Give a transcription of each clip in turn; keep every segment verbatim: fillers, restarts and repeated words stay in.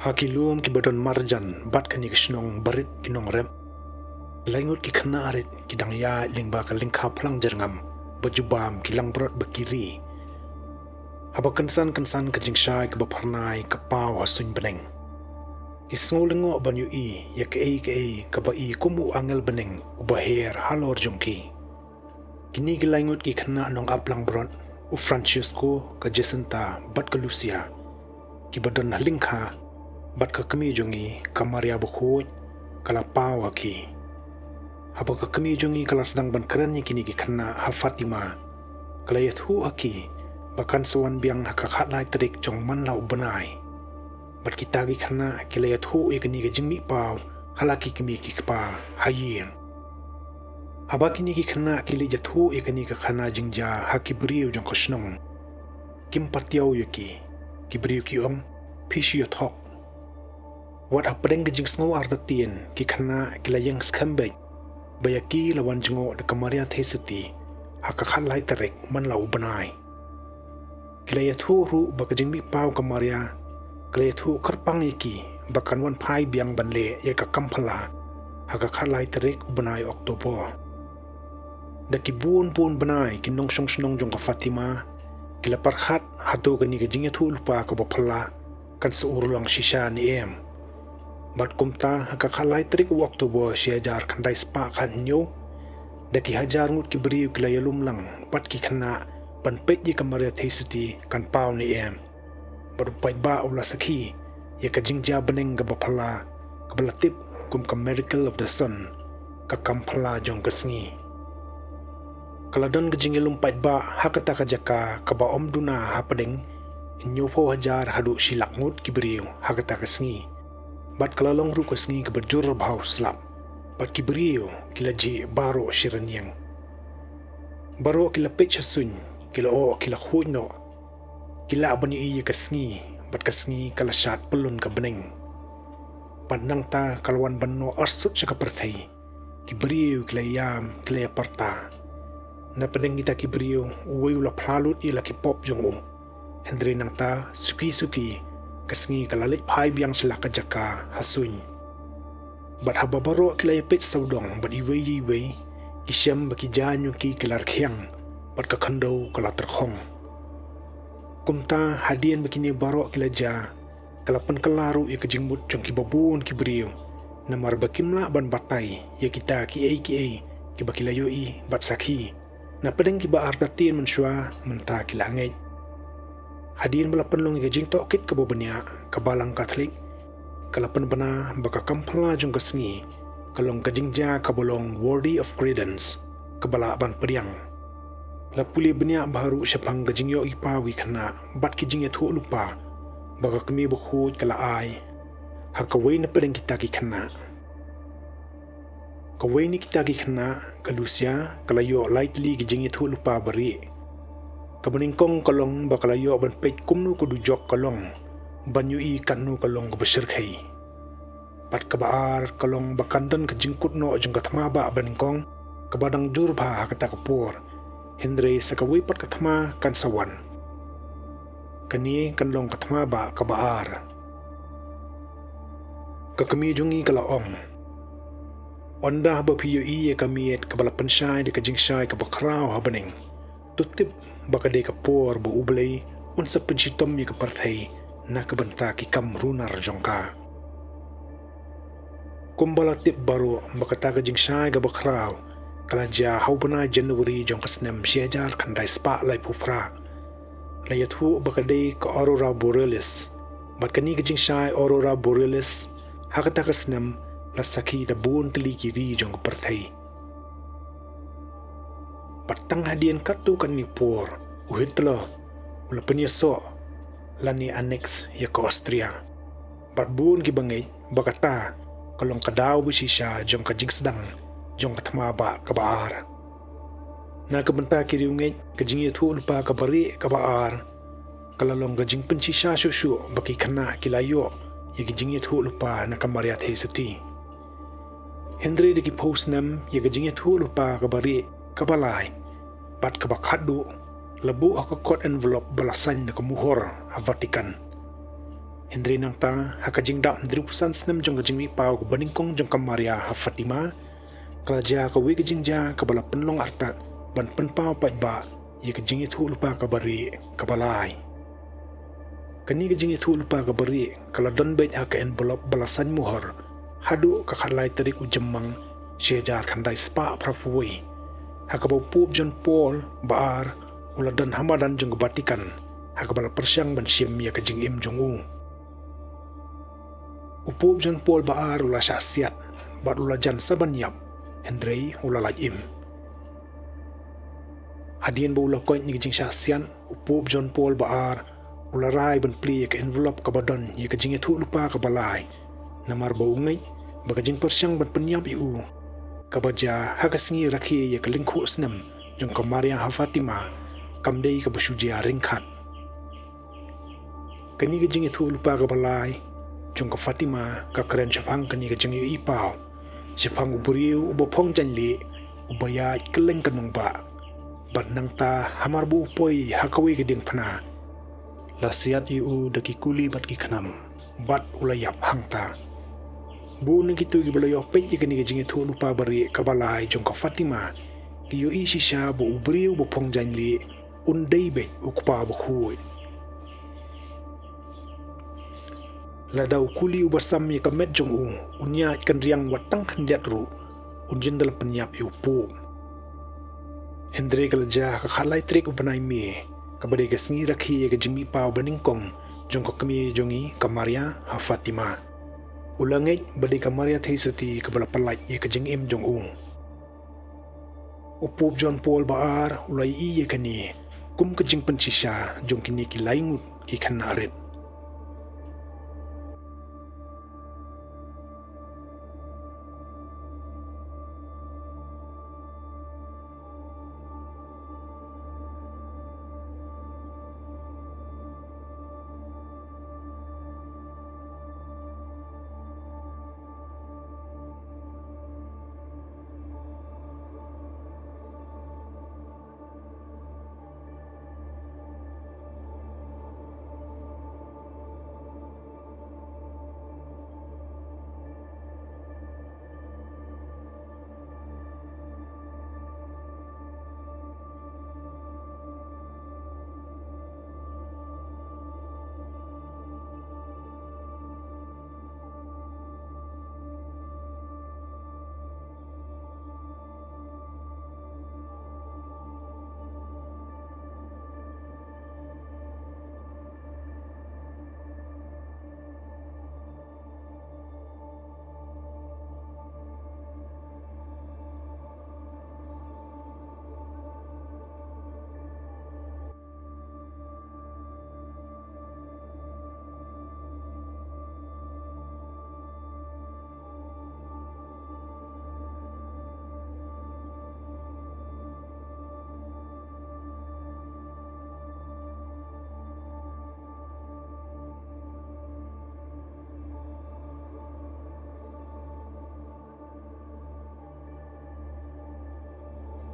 Ha ki lum kiba don marjan bad kane ka shnong barit ki nongrep, lai ngut ki khynnah rit ki dang ïaid lyngba ka lyngkha phlang jyrngam ba jubab ki langbrot ba ki ri. Haba kynsan kynsan ka jingshai kaba phyrnai ka paw ha suiñ bneng. Ki sngew lyngngoh ban ïohi ïa kaei kaei kaba i kum u angel bneng uba her halor jong ki. Kine ki lai ngut ki khynnah nongap langbrot, u Francesco, ka Jacinta bad ka Lucia, kiba don ha lyngkha, bad ka kmie jong ngi ka Maria bakhuid ka la paw ha ki. Haba ka kmie jong ngi ka la sdang ban kren ïa kine ki khynnah ha Fatima, ka la ïathuh ha ki ba kan sa wan biang ha ka khatlai tarik jong man la u bnai. Bad kita ki khynnah ki la ïathuh ïa kane ka jingmih paw ha la ki kmie ki kpa ha ïing. Haba kine ki khynnah ki la ïathuh ïa kane ka khana jingjia ha ki briew jong ka shnong, kim patiaw ïa ki. Ki briew ki ong, phi shu ïa thok. Wat hapdeng ka jingsngew artatien, ki khynnah ki la ïeng skhem beit ba ïa ki la wan jngoh da ka Maria Theisotti ha ka khatlai tarik man la u bnai. Ki la ïathuh ruh ba ka jingmih paw ka Maria ka la ïathuh kyrpang ïa ki ba kan wan phai biang ban leh ïa ka kam phylla ha ka khatlai tarik u bnai October. Da ki bun bun bnai ki nongshong shnong jong ka Fatima ki la pyrkhat hato kane ka jingïathuh lypa kaba phylla kan sa urlong shisha ne em. Bad kumta ha ka khatlai tarik u October shi hajar khyndai spah khathynñiew, da ki hajar ngut ki briew ki la ïalum lang bad ki khynnah ban peit ïa ka Maria Theisotti kan paw ne em. Bad u paidbah u la sakhi ïa ka jingjia bneng kaba phylla kaba la tip kum ka Miracle of the Sun, ka kam phylla jong ka sngi. Ka la don ka jingïalum paidbah ha kata ka jaka kaba ym duna hapdeng hynñiewphew hajar haduh shi lak ngut ki briew ha kata ka sngi. Bad ka la long ruh ka sngi kaba jur bha u slap. Bad ki briew ki la jied baroh shi rynïeng. Baroh ki la peit sha suiñ, ki la ong ki la khuid noh. Ki lah ban ïohi ïa ka sngi, bad ka sngi ka la shad pyllun ka bneng. Bad nangta ka la wan ban noh arsut sha ka pyrthei. Ki briew ki la ïam, ki la ïapyrta. Na pdeng kita ki briew, uwei u la phla lut ïa la ki pop jong u. Hynrei nangta, suki suki, ka sngi ka la leit phai biang sha la ka jaka ha suiñ. Bad haba baroh ki la ïapeit sawdong bad iwei ïa iwei, ki shem ba ki jaiñ jong ki ki la rkhiang, bad ka khyndew ka la tyrkhong. Kumta hadien ba kine baroh ki la jia, ka la pynkylla ruh ïa ka jingmut jong kiba bun ki briew, namar ba kim lah ban batai ïa kita kiei kiei kiba ki la ïohi bad sakhi. Na pdeng kiba artatien mynshuwa mynta ki la ngeit. Hadien ba la pynlong ïa ka jingtohkit kaba bniah, ka Balang Katholik ka la pynbna ba ka kam phylla jong ka sngi ka long ka jingjia kaba long worthy of credence, kaba lah ban pdiang. La pule bniah bha ruh shaphang ka jingïohi paw ki khynnah bad ki jingïathuh lypa ba ka kmie bakhuid ka la ai ha kawei na pdeng kita ki khynnah. Kawei na kita ki khynnah, ka Lucia, ka la ïoh lai tylli ki jingïathuh lypa barieh. Kaba nyngkong ka long ba ka la ïoh ban peit kumno ka dujok ka long, ban ïohi katno ka long kaba shyrkhei. Bad kaba ar ka long ba kan don ka jingkut noh jong ka thma bah banyngkong kaba dang jur bha ha kata ka por. Hynrei sa kawei pat ka thma kan sa wan. Kane kan long ka thma bah kaba ar. Ka kmie jong ngi ka la ong, ynda haba phi ïohi ïa ka miet kaba la pynshai da ka jingshai kaba khraw ha bneng, to tip ba ka dei ka por ba U Blei un sa pynshitom ïa ka pyrthei na ka bynta ki kam runar jong ka. Kumba la tip baroh ba kata ka jingshai kaba khraw ka la jia ha u bnai January jong ka snem shi hajar khyndai spah laiphew phra. La ïathuh ba ka dei ka Aurora Borealis. Bad kane ka jingshai Aurora Borealis ha kata ka snem la sakhi da bun tylli ki ri jong ka pyrthei. Bad tang hadien katto katne por, u Hitler u la pynïasoh lane annex ïa ka Austria. Bad bun kiba ngeit ba kata ka long ka daw ba shisha jong ka jingsdang jong ka thma bah kaba ar. Na ka bynta ki riewngeit, ka jingïathuh lypa kaba rieh kaba ar ka la long ka jingpynshisha shuh shuh ba ki khynnah ki la ïoh ïa ki jingïathuh lypa na ka Maria Theisotti. Hynrei da ki phew snem ïa ka jingïathuh lypa kaba rieh kaba lai bad kaba khatduh la buh ha ka kot envelope ba la sain da ka muhor ha Vatican. Hynrei nangta, ha ka jingdap hynriewphew san snem jong ka jingmihpaw kaba nyngkong jong ka Maria ha Fatima, ka la jia kawei ka jingjia kaba la pynlong artat ban pynpaw paidbah ïa ka jingïathuhlypa kaba rieh kaba lai. Kane ka jingïathuhlypa kaba rieh ka la don beit ha ka envelope ba la sain mohor haduh ka khatlai tarik u Jymmang shi hajar khyndai spah phraphew wei, ha kaba u Pope John Paul ba ar u la don ha madan jong ka Vatican, ha kaba la pyrshang ban shim ïa ka jingim jong u. U Pope John Paul ba ar u la shah siat bad u la jan sa ban ïap, hynrei u la lait im. Hadien ba u la koit na ka jingshah siat, u Pope John Paul ba ar u la rai ban plie ïa ka envelope kaba don ïa ka jingïathuhlypa kaba lai, namar ba u ngeit ba ka jingpyrshang ban pynïap ïa u kaba jia ha ka sngi rakhe ïa ka lyngkhuh snem jong ka Maria ha Fatima kam dei kaba shu jia ryngkat. Kane ka jingïathuhlypa kaba lai jong ka Fatima ka kren shaphang kane ka jingïohipaw shaphang u briew uba phong jaiñlieh, uba ïaid kylleng ka nongbah, bad nangta hamar ba u poi ha kawei ka diengphna, la siat ïa u da ki kuli bad ki khnam, bad u la ïap hangta. Bun na kito kiba la ïoh peit ïa kane ka jingïathuhlypa ba rieh kaba lai jong ka Fatima ki ïohi shisha ba u briew uba phong jaiñlieh un dei beit u Kpa bakhuid. Lada u kuli uba sam ïa ka met jong u un ïaid kynriang wat tang khyndiat ruh, un jin da la pynïap ïa u Pope. Hynrei ka la jia ha ka khatlai tarik u bnai May, kaba dei ka sngi rakhe ïa ka jingmihpaw ba nyngkong jong ka kmie jong ngi ka Maria ha Fatima. U la ngeit ba dei ka Maria Theisotti kaba la pyllait ïa ka jingim jong u. U Pope John Paul ba ar u la ïohi ïa kane kum ka jingpynshisha jong kine ki lai ngut ki khynnah rit.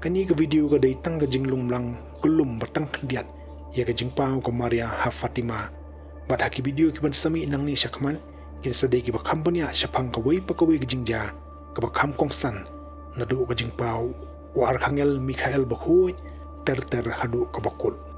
Kane ka video ka dei tang ka jinglumlang kyllum ba tang khyndiat ïa ka jingpaw ka Maria ha Fatima. Bad ha ki video kiban sa mih nangne shakhmat, kin sa dei kiba kham bniah shaphang kawei pa kawei ka jingjia kaba kham kongsan, naduh ka jingpaw u Archangel Michael bakhuid ter ter haduh kaba kut.